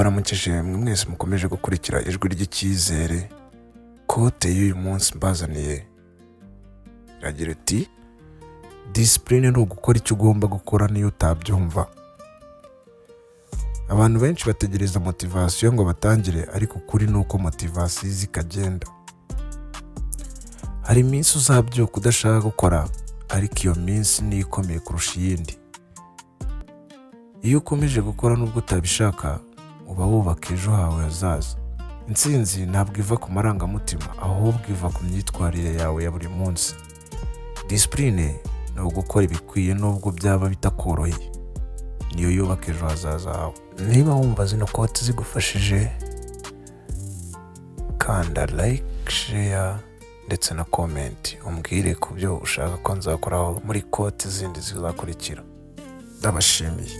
Ndabaramukije mwe mwese mukomeje gukurikira Ijwi ry'Icyizere. Quote y'uyu munsi mbazaniye iragira iti: "Discipline ni ugukora icyo ugomba gukora niyo utabyumva." Abantu benshi bategereza motivation ngo batangire, ariko ukuri ni uko motivation iza ikagenda. Hari iminsi uzabyuka udashaka gukora, ariko iyo minsi niyo ikomeye kurusha iyindi. Iyo ukomeje gukora nubwo utabishaka, uba wubaka ejo hawe hazaza. Intsinzi ntabwo iva ku marangamutima, ahubwo iva ku myitwarire yawe ya buri munsi. Discipline ni ugukora ibikwiye nubwo byaba bitakoroheye. Niyo yubaka ejo hazaza hawe. Niba wumva zino quote zigufashije, kanda like, share ndetse na comment, umbwire ku byo ushaka ko nzakoraho muri quote zindi zizakurikira. Ndabashimiye.